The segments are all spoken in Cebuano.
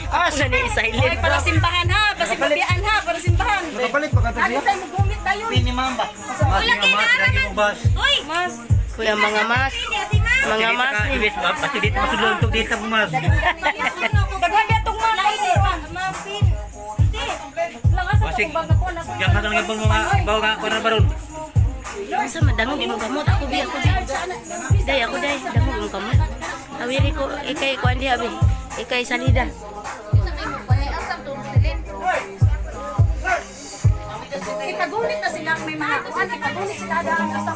Ako na ni silent. Ay, para simbahan ha, para simbahan ha, para simbahan. Nakapalit pa ka to siya. Ay, mugumit tayo. Lagi mo bas. Uy! Mas. Kuya, mga mas. Mga mas ni. Basta dito masulod to dito mo mas. Daghan biya tong mas. Mapin. Hindi. Lang asa Basig. tong baga ko na. Yang ka lang ibang mga bawo nga kuno baron. Asa madangog imong kamot? Ako bi, ako bi. Day, ako day, dangog imong kamot. Awiri ko ikay kuan diha bi. Ikay salida. Ipagulit na sila may mga kuan, ipagulit sila daan sa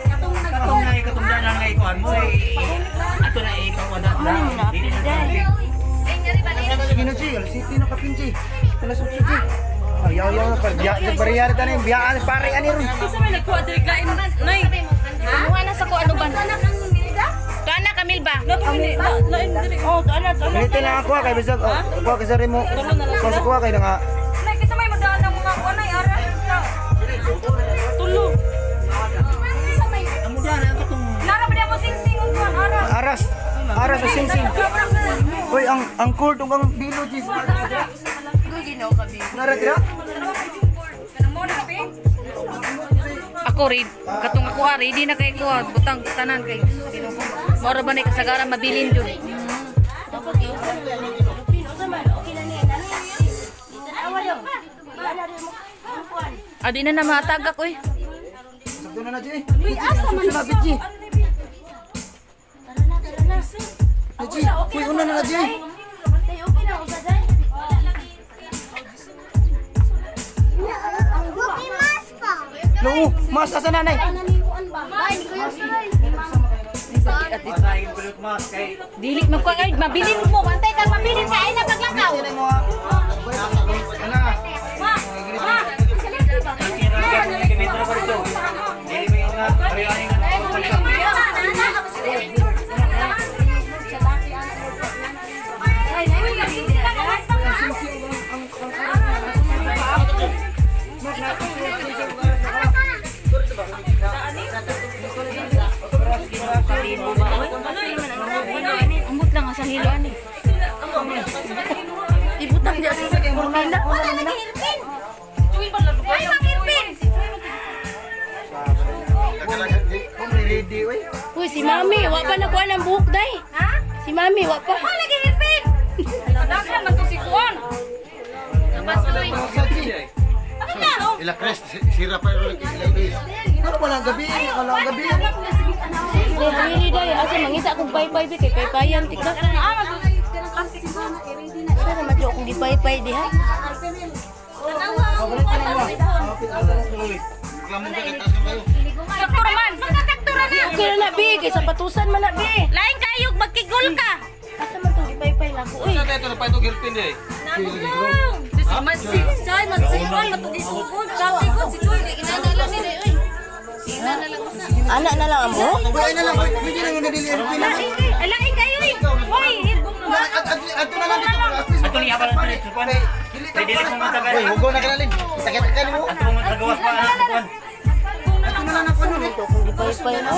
Katong Katong na ikatong daan nga ikuan mo eh. Ato na ikaw ana. Dili na Day. Sige na, G. Alas 7 na kapin, G. Alas 8, G. Ayaw, ayaw na. Biya, bariyari tanin. Biya, pare, ani ron. Sa may nagkuha diri kain nay. Kumuha na sa ko ano ba? Tuan na Camille ba? Lain diri. Oh, to ana, to ana. Ganito lang ako, kay bisag. Oh, kuha ka sa mo. Kung sa kuha kay nga. Nay kinsa may madaan ang mga kuan ay ara. Tulo. Kinsa may Amo daan ang katong Nara ba mo sing-sing ang kuan ara. Aras. Aras o sing-sing. Uy, ang cord ug ang bilo, G. Nara dira? Kanang mo na kape? Ako rin, katong ako ah, ready na kay ko ah, butang tanan kay Moro ba ni kasagaran mabilin jud. Dapat iusan na lang ni Lupin. Usa man, okay na ni. Awa daw. Ana rin mo. Ang kuan. Ah, di na na matagak oy. Sakto na na, G. Uy, asa man siya, G. Tara na, tara na. Na, G. Uy, una na na, G. Day, okay na usa day. Loo, mas asa nanay? Matay kulot mas kay Dili man ko ay mabilin mo, antay kang mabilin ka ay na paglakaw. Ana. kilometro pa rito. Dili mo yung nga pare-ani nga. Ambot lang sa hilo ani. Ibutang diya sa kurtina. Wala lagi irpin. Ay, mag-irpin. Ready, uy. Uy, si Mami, wa pa nakuha ng buhok day. Ha? Si Mami, wa pa. Wala lagi irpin. Daghan man to si kuan. Ano na? Ila Crest, sira pa yung ila Ibis. Ano wala gabi? Wala gabi. Day, hawiri day. Asa mangita akong paypay bi kay paypayan tika. Sara man jud akong gipaypay diha. Reklamo ka, taas na kayo. Sakto man. Sakto na. Okay na na bi, kay sapatusan man na bi. Lain kayo magkigol ka. Asa man tong gipaypay nako uy. Sa ito na pa ito girlfriend eh. Si man si Chay man si Kuan matugisugod. Dati ko si Chuy Inana lang ni oy. Inana lang usa. Ana na lang ang buhok. Uy, na lang. Uy, pwede lang yung nadili. Airpin na lang. Ay lain kayo eh. Hoy, Ato na lang dito. At least Ato niya pa lang dito kuan. Dili Dili ka mo matagal. Uy, hugo na ka na, Lin. Sakit ka ni mo. Ato mo tagawas pa ana kuan. Ato na lang ako ano. Ito akong gipaypay no.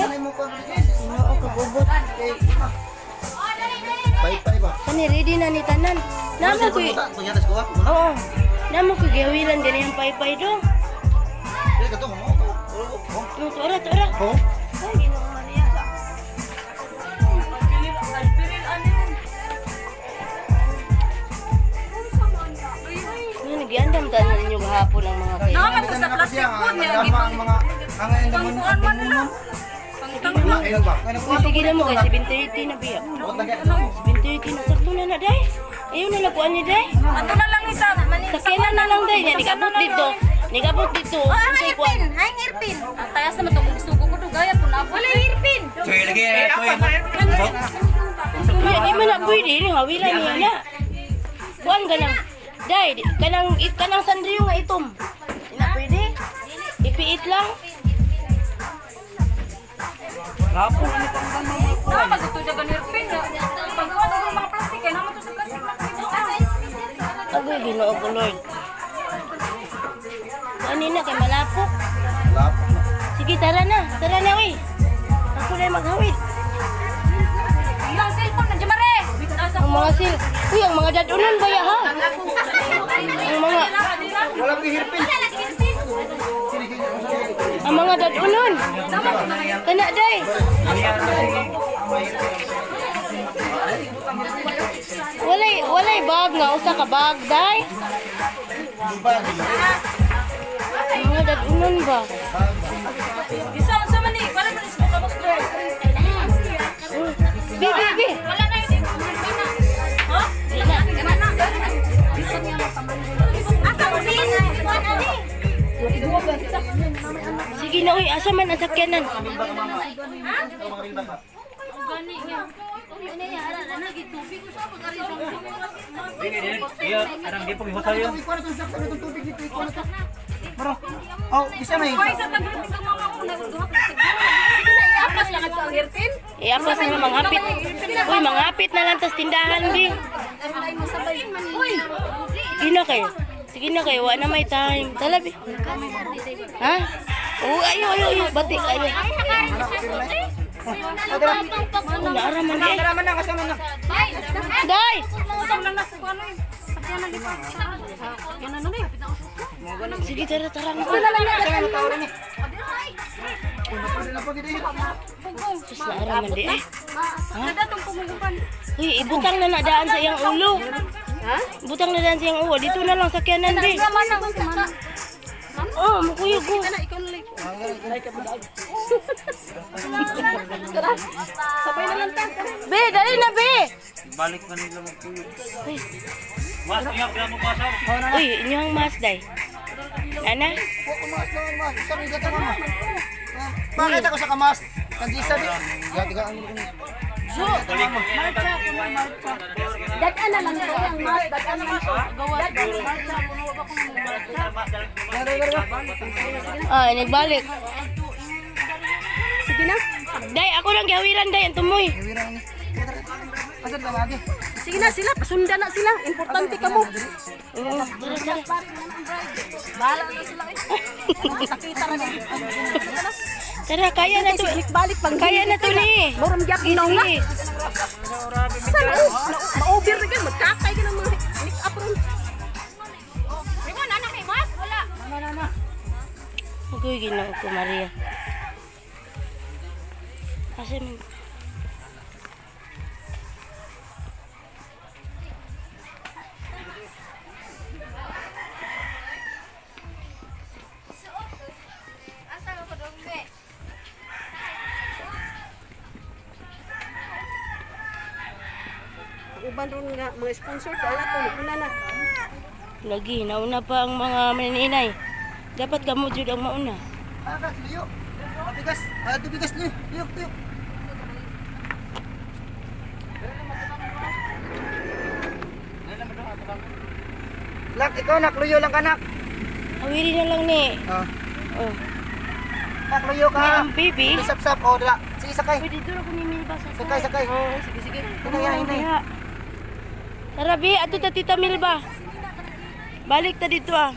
Ginoo kagubot. Pay-pay ba? Kani ready na ni tanan. Namo ko. Kunya tas kuha. Oo. Namo ko gihawilan gani ang paypay do. Dili ka to mo. No, tuara, tuara. Oh. Ay, Ginoo Maria. Nga nagiandam tanan ninyo gahapon ang mga kayo. Naman to sa plastic po niya. Ang mga ang Pangkuan man nila. Ayun ba? Uy, sige na mo kay 7:30 na biya. 7:30 na sakto na na day. Ayun na lakuan ni day. Ato na lang isa. Sakyanan na lang day. Nigabot dito. Nigabot dito. Unsay kuan? Hay irpin. Ang tayas naman to kung isugo ko dugaya po na. Wala irpin. Choy lagi choy. Uy, di man na pwede ni hawilan niya na. Kuan ka nang day, kanang kanang sandriyo nga itom. Di na pwede. Ipiit lang. Naman to jagan irpin. Pangkuan sa mga plastic kay naman to sa plastic na Agoy, Ginoo ko Lord. Kuan na kay malapok. Sige, tara na. Tara na, uy. Ako na maghawid. Ilang cellphone na Jemare. Ang Mga sil. Uy, ang mga dadunan ba ya ha? Ang mga Wala ko hirpin. Ang mga dadunan. Kana day. Walay bag nga usa ka bag day. Ang mga dadunan ba? Isa unsa man ni? Para man ismo ka mo. Bi bi bi. Wala na yun. Ha? Asa mo bin? Sige na uy, asa man ang sakyanan? Oh, isa may. Sige na, iapas lang ato ang hairpin. Iapas na lang, mangapit. Uy, mangapit na lang tas tindahan bi. Uy! Sige na kayo. Sige na kayo, wala na may time. Tala bi. Ha? Oo, ayo ayo ayo, batik ayo. Oh, naara man eh. Tara man na kasama na. Day! Sige, tara, tara na. Sus, naara man di eh. Ha? Uy, ibutang na nadaan sa iyang ulo. Ha? Ibutang na daan sa iyang ulo. Dito na lang sakyanan di. Oh, makuyog ko. Sabay na lang ta. Be, dali na, be! Balik na nila magkuyog. Mas, ingat ka mo pasa. Uy, inyong mas, day. Ana? Bakit ako sa kamas? Kanjisa di. Gatiga ang Dad-an na lang to ang mas, dad-an na lang to. Ah, nagbalik. Sige na. Day, ako lang gihawiran, day. Ang tumoy. Asan ka lagi? Sige na sila, pasundan na sila. Importante ka mo. Oo, tara, tara. Bahala na sila eh. Sakita ra na. Tara, kaya na to. Balik pang Kaya na to ni. Moram gyap na nga. Sige. Sana oh, ma-over na gyud magkakay ka ng mga make up ron. Uy, ginoo ko, Maria. Asa man? Uban ron nga mga sponsor kay ala to una na. Lagi, nauna pa ang mga maninay. Dapat kamo jud ang mauna. Akas, liyo. Bigas, bigas, liyo, liyo, liyo. Lak, ikaw nak, luyo lang ka nak. Awiri na lang ni. Ah. Oh. Nak, luyo ka. Ang baby. Sap-sap, oh, dala. Sige, sakay. Pwede duro ko ni Milba sa Sakay, sakay. Oo, sige, sige. Hinay, hinay. Tara, bi, ato ta Tita Milba. Balik ta dito ah.